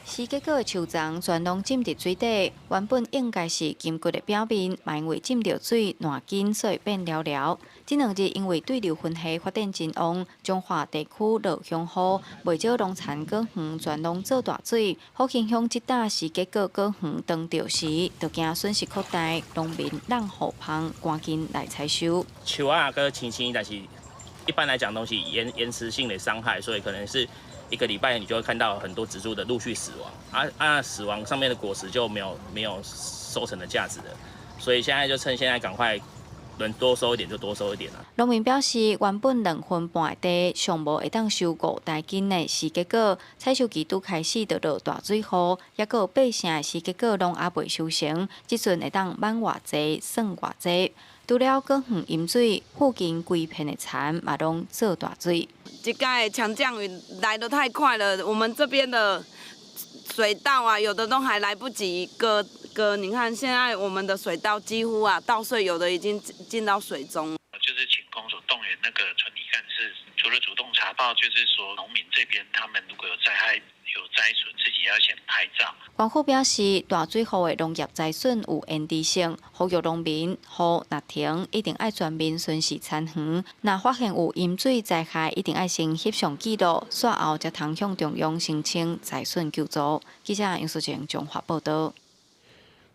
四季果的樹叢全攏浸佇水底，原本應該是金橘的表面，嘛因為浸著水爛緊，所以變了了。這兩日因為對流雲系發展真旺，彰化地區落強雨，袂少農田果園全攏做大水。福興鄉這搭四季果果園當著時，就驚損失擴大，農民挵雨棚趕緊來採收。樹仔閣青青，但是一般來講都是延遲性的傷害，所以可能是一個禮拜你就會看到很多植株的陸續死亡，死亡上面的果實就沒有收成的價值了，所以現在就趁現在趕快能多收一點就多收一點啦。農民表示，原本2分半的地，上無會當收5大斤的四季果，採收期拄開始就落大水雨，抑閣有八成的四季果攏猶未收成，這陣會當挽偌濟算偌濟。除了果園淹水，附近規片的田嘛攏做大水。這屆強降雨來得太快了，我們這邊的水稻啊，有的都還來不及割割。你看現在我們的水稻幾乎啊，稻穗有的已經進到水中。就是請公所動員那個村里幹事，除了主動查報，就是說農民這邊他們如果有災害、有災損，自己要先拍照。官府表示，大水雨的農業災損有延遲性，呼籲農民雨若停，一定愛全面巡視田園。若發現有淹水災害，一定愛先翕相記錄，煞後才通向中央申請災損救助。記者楊淑靜彰化報導。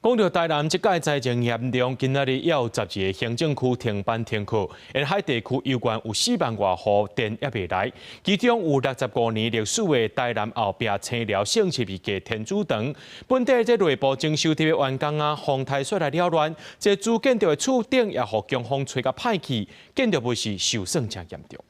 講到台南這屆災情嚴重，今仔日也有12個行政區停班停課，沿海地區猶原有4萬外戶電猶未來，其中有65年歷史的台南後壁青寮聖十字架天主堂，本地這內部裝修特別完工啊，風颱煞來擾亂，這主建築的厝頂也予強風吹甲歹去，建築物是受損誠嚴重。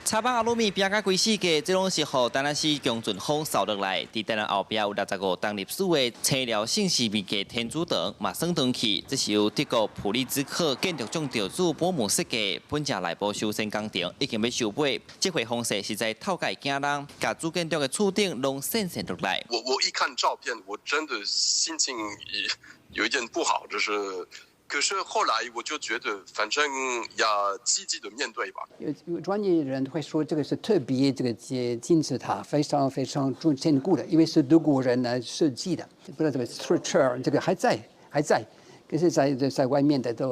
插板阿魯米拚甲規世界，這攏是予台南市強陣風掃落來。佇台南後壁有65冬歷史的青寮聖十字架天主堂嘛損斷去，這是由德國普利茲克建築獎得主波姆設計，本正內部修繕工程已經欲收尾。這回風勢實在透蓋驚人，共主建築的厝頂攏掀掀落來。我一看照片，我真的心情有一點不好，就是。可是後來我就覺得，反正要積極的面對吧。有專業人會說，這個是特別這個金字塔非常非常堅固的，因為是德國人來設計的。不知道這個 structure 這個還在還在，可是在外面的都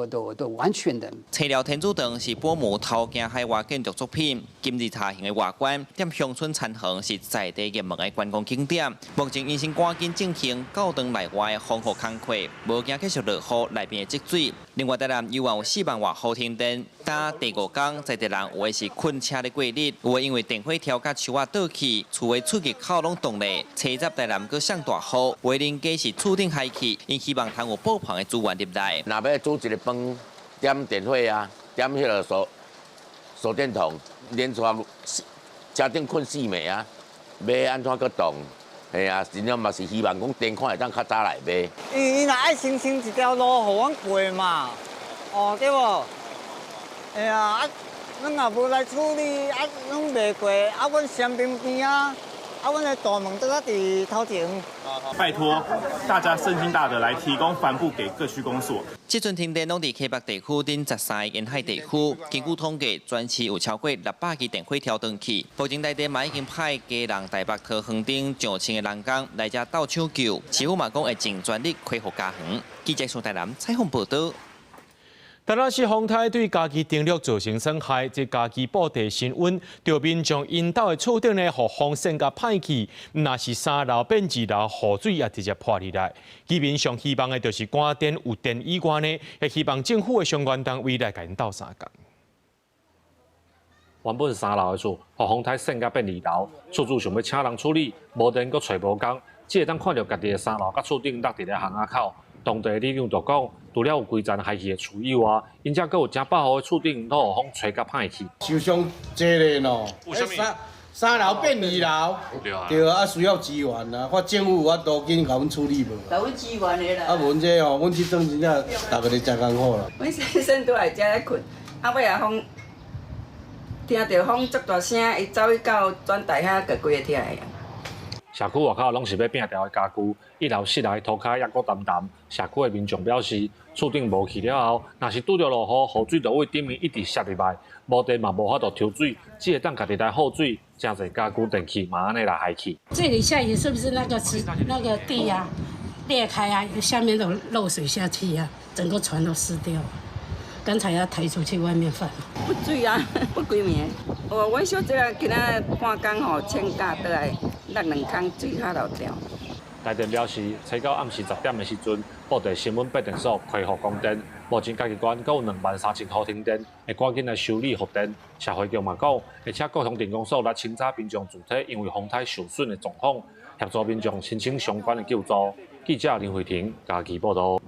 完全的。青寮天主堂是波姆頭行海外建築作品，金字塔形的外觀，踮鄉村田園是在地熱門的觀光景點。目前𪜶先趕緊進行教堂內外的防護工課，無驚繼續落雨，內面會積水。另外，台南猶原有4萬外戶停電，今第五工在地人有的是睏車咧過日，有的因為電火柱佮樹仔倒去，厝的出入口攏凍咧。初十台南閣上大雨，有的人家是厝頂海去，𪜶希望通有補棚的資源入來。若欲煮一个飯，點電火啊，點彼个手電筒，連續車頂睏四暝啊，欲按怎閣動？嘿啊，真正嘛是希望講電看會當較早來買。伊若愛清清一條路，予阮過嘛，哦對無？嘿啊，啊，阮也無來處理，啊，攏袂過，啊，阮雙邊邊啊。啊，阮的大門都佇佇頭前。拜託大家善心大德來提供帆布給各區公所。這陣停電攏佇溪北地區等13個沿海地區，根據統計，全市有超過600支電火柱斷去。目前台電嘛已經派家人、台北桃園等上千个人工來遮鬥搶救，市府嘛講會盡全力恢復家園。記者宋台南採訪報導。台南市風颱對家己電力造成損害，這家己布袋新塭，著民眾𪜶兜的厝頂呢，予風扇共歹去，若是三樓變二樓，雨水也直接潑入來。居民上希望的就是關電有電以外呢，也希望政府的相關單位來共𪜶鬥相共。原本三樓的厝，予風颱扇共變二樓，厝主想欲請人處理，無電閣揣無工，只會當看著家己的三樓佮厝頂落佇咧巷仔口。當地里長就講，除了有規層害去的厝以外，𪜶遮閣有誠百戶的厝頂攏予風吹共歹去。受傷濟咧喏，三樓變二樓，對啊，需要支援啊，看政府有法度緊共阮處理無？來阮支援的啦。啊，無阮這吼，阮這陣真正逐个咧誠艱苦啦。阮先生都來遮咧睏，啊尾仔風聽著風足大聲，伊走去到轉台遐，就規个拆啊。社區外口攏是欲摒掉的家具，一樓室內塗跤猶閣澹澹。社區的民眾表示，厝頂無去了後，若是拄著落雨，雨水就對頂面一直瀉入來，無電嘛無法度抽水，只會當家己來耗水，誠濟家具電器嘛按呢來害去。這裡下雨是不是那個池那個地啊裂開啊，下面都漏水下去啊，整個床都濕掉。剛才要抬出去外面放。不水啊，不規暝。哦，阮小姐啊，今仔半工吼請假倒來，落兩空水較漏掉。台電表示，初九暗時10點的時陣，布袋新聞變電所恢復供電。目前嘉義縣閣有23,000戶停電，會趕緊來修理復電。社會局嘛講，會請國營電工所來清查民眾住宅因為風颱受損的狀況，協助民眾申請相關的救助。記者林慧婷嘉義報導。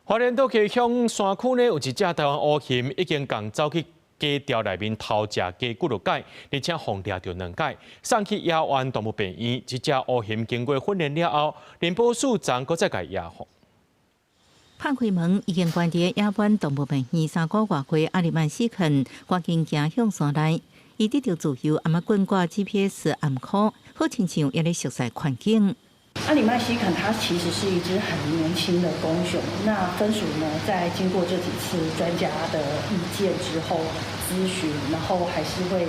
花蓮島溪鄉山區呢，有一隻台灣烏熊已經共走去雞巢內面偷食雞幾落擺，而且予掠著兩擺，送去野灣動物病院。這隻烏熊經過訓練了後，林保署昨閣再共野放。拍開門已經關佇野灣動物病院3個外歲阿里曼斯肯，趕緊行向山內，伊得著自由，頷頸掛 GPS 頷箍，好親像猶咧熟悉環境。阿里曼西肯它其實是一隻很年輕的公熊，那分署呢，在經過這幾次專家的意見之後諮詢，然後還是會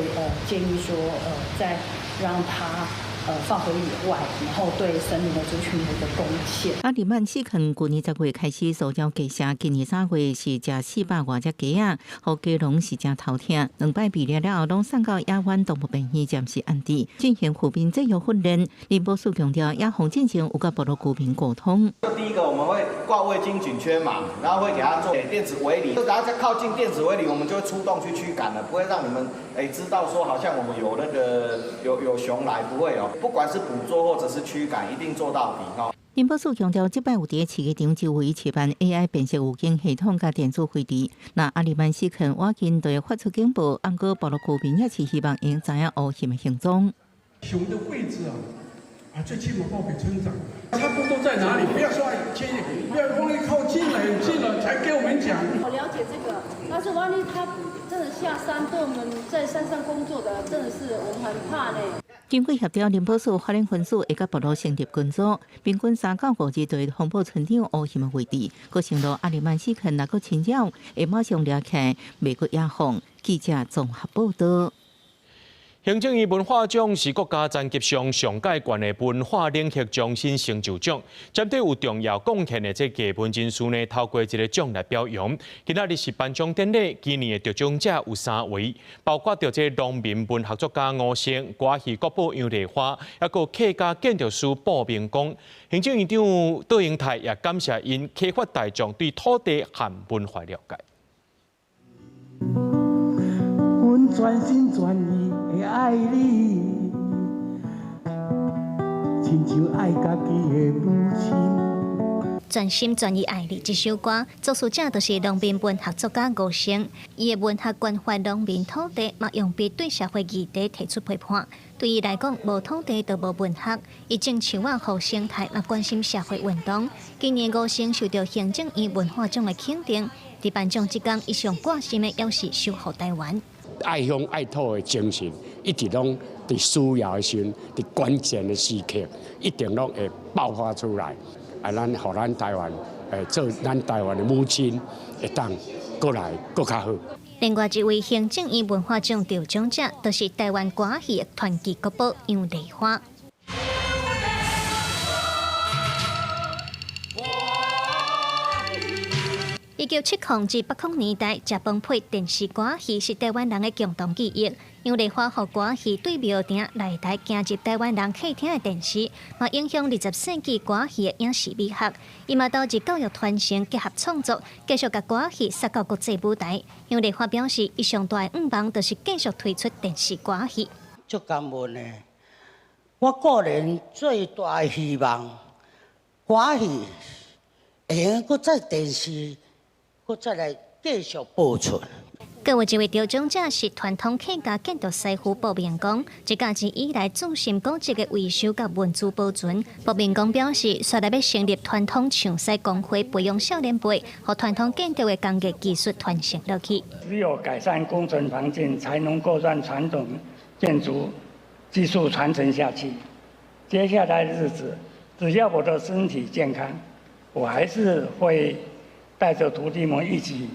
建議說，再讓它放回野外，然後對森林的族群有一個貢獻。阿里曼斯肯舊年10月開始騷擾雞舍，今年3月是食400外隻雞仔，予雞農是誠頭痛。兩擺被掠了後，攏送到野灣動物病院暫時安置，進行護邊這樣訓練。林保署強調，野放進前有佮部落居民溝通。第一個，我們會掛衛星頸圈嘛，然後會給他做電子圍籬，然後再靠近電子圍籬，我們就會出動去驅趕了，不會讓你們知道說好像我們有那個有熊來，不會哦。不管是捕捉或者是驅趕，一定做到底哈。林保署強調，這擺有佇飼雞場周圍設辦 AI 辨識預警系統佮電子圍籬。若阿里曼斯肯倚近就會發出警報，毋過部落居民也是希望會知影烏熊的行蹤。熊的位置啊，啊，最起碼報給村長，差不多在哪裡？不要說近，不要萬一靠近了很近了才給我們講。我了解這個，但是萬一他真的下山，對我們在山上工作的，真的是我們很怕呢。經過協調，林保署花蓮分署會佮部落成立群組，平均3到5日就會通報村長烏熊的位置。閣承諾阿里曼斯肯若閣侵擾，會馬上掠起來，袂閣野放。記者綜合報道。行政院文化獎是國家層級上上蓋懸的文化領域終身成就獎，針對有重要貢獻的這藝文人士呢，透過這個獎來表揚。今仔日是頒獎典禮，今年的得獎者有三位，包括著這農民文學作家吳勝、歌戲國寶楊麗花，抑閣客家建築師布明光。行政院長卓榮泰也感謝𪜶啟發大眾對土地和文化了解。阮全心全意的愛你，親像愛家己的母親。全心全意愛你這首歌，作詞者就是農民文學作家吳勝。伊的文學關懷農民土地，嘛用筆對社會議題提出批判。對伊來講，無土地就無文學。伊種樹仔護生態，嘛關心社會運動。今年吳勝受著行政院文化獎的肯定。佇頒獎這工，伊上掛心的猶是守護台灣。愛鄉愛土的精神，一直攏佇需要的時陣，佇關鍵的時刻，一定攏會爆發出來。啊，咱予咱台灣，做咱台灣的母親，會當閣來閣較好。另外一位行政院文化獎得獎者，就是台灣歌戲的傳奇國寶楊麗花。1970至80年代，食飯配電視歌戲是台灣人的共同記憶。楊麗花予歌戲對廟埕來台行入台灣人客廳的電視，嘛影響20世紀歌戲的影視美學。伊嘛投入教育傳承，結合創作，繼續共歌戲殺到國際舞台。楊麗花表示，伊上大的願望就是繼續推出電視歌戲。足感恩的，我個人最大的希望，歌戲會用閣再電視。閣再來繼續播出。阁有一位得獎者是傳統客家建築師傅卜明光，這家一以來注心古蹟的維修佮文資保存。卜明光表示，紲來欲成立傳統唱師公會，培養少年輩，予傳統建築的工藝技術傳承落去。只有改善工程環境，才能夠讓傳統建築技術傳承下去。接下來的日子，只要我的身體健康，我還是會帶着徒弟們一起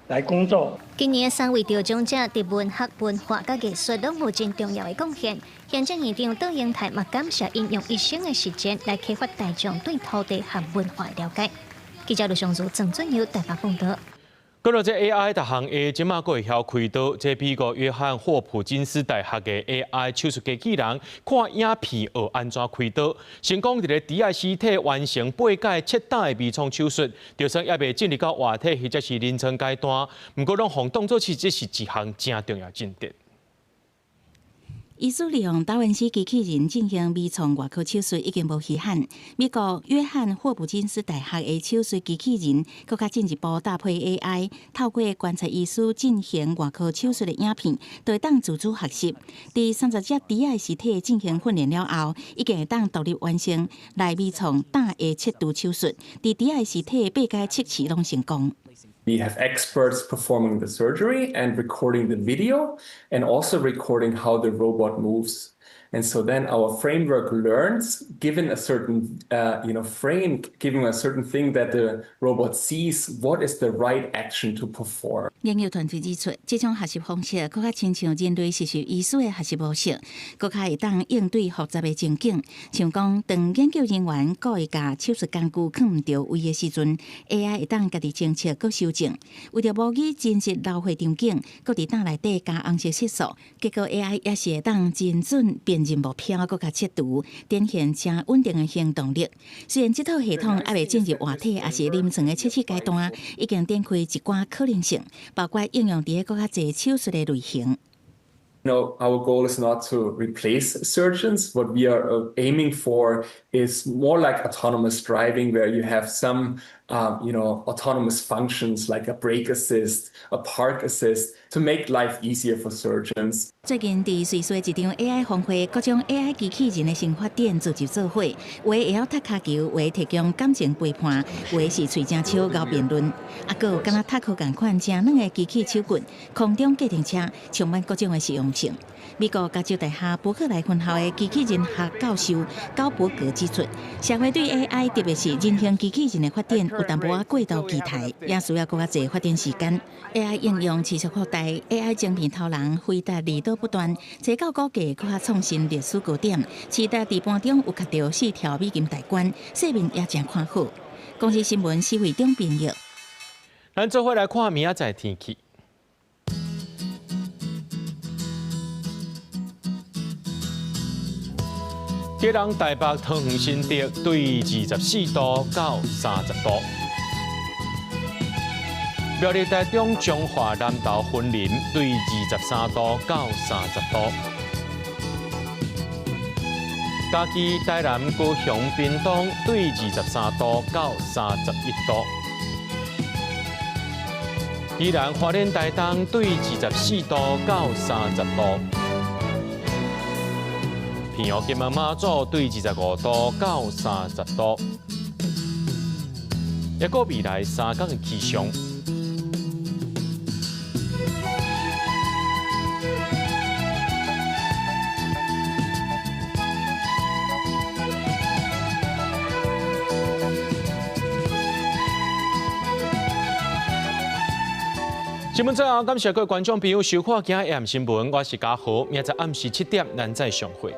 來工作。今年三位得獎者佇文學、文化佮藝術攏有真重要的貢獻。行政院長卓榮泰嘛感謝𪜶用一生的時間來啟發大眾對土地和文化的了解。記者盧尚如、鄭俊友台北報導。講到這 AI 逐項會這馬閣會曉開刀，這美國約翰霍普金斯大學的 AI 手術機器人看影片學按怎開刀，成功佇咧豬仔屍體完成八改七膽的微創手術，就算猶未進入到活體或者是臨床階段，毋過攏予當做是這是一項誠重要進展。醫師利用達文西機器人進行微創外科手術已經無稀罕。美國約翰霍普金斯大學的手術機器人，閣較進一步搭配 AI，透過觀察醫師進行外科手術的影片，就會當自主學習。佇30隻豬仔屍體進行訓練了後，已經會當獨立完成內微創膽的切除手術。佇豬仔屍體八改七次攏成功。 We have experts performing the surgery and recording the video and also recording how the robot moves. And so then our framework learns, given a certain frame, given a certain thing that the robot sees, what is the right action to perform. 研究團隊指出，這種學習方式閣較親像人類實習醫師的學習模式，閣較會當應對複雜的情景。像講，當研究人員故意共手術工具囥毋著位的時陣，AI 會當家己偵測閣修正。為著模擬真實流血場景，閣佇膽內底加紅色色素，結果 AI 也是會當真準辨認目標，閣較切除，展現誠穩定的行動力。雖然這套系統猶未進入活體，抑是臨床的測試階段，已經展開一寡可能性，包括應用佇閣較濟手術的類型。 Our goal is not to replace surgeons. What we are aiming for is more like autonomous driving, where you have some autonomous functions like a brake assist, a park assist, to make life easier for surgeons. 最近佇瑞士一場 AI 峰會，各種 AI 機器人的新發展聚集做伙，有的會曉踢跤球，有的提供感情陪伴，有的是喙誠笑𠢕辯論，啊，閣有敢若踢球仝款誠軟的機器手棍，空中計程車，充滿各種的實用性。美國加州大學伯克萊分校的機器人學教授高伯格指出，社會對 AI，特別是人形機器人的發展，有淡薄仔過度期待，也需要閣較濟發展時間。AI 應用持續擴大，AI 晶片頭人輝達利多不斷，這到股價閣較創新歷史高點，市值佇盤中有觸著4兆美金大關，勢面也誠看好。公視新聞施惠中編譯。咱做伙來看明仔載天氣。基隆、台北、桃園、新竹對24度到30度。苗栗、台中、彰化、南投、雲林對23度到30度。嘉義、台南、高雄、屏東對23度到31度。宜蘭、花蓮、台東對24度到30度。平陽、金門、馬祖對25度到30度。抑閣未來3工的氣象。新聞最後，感謝各位觀眾朋友收看今日 AM 新聞，我是嘉豪，明仔載暗時7點，咱再相會。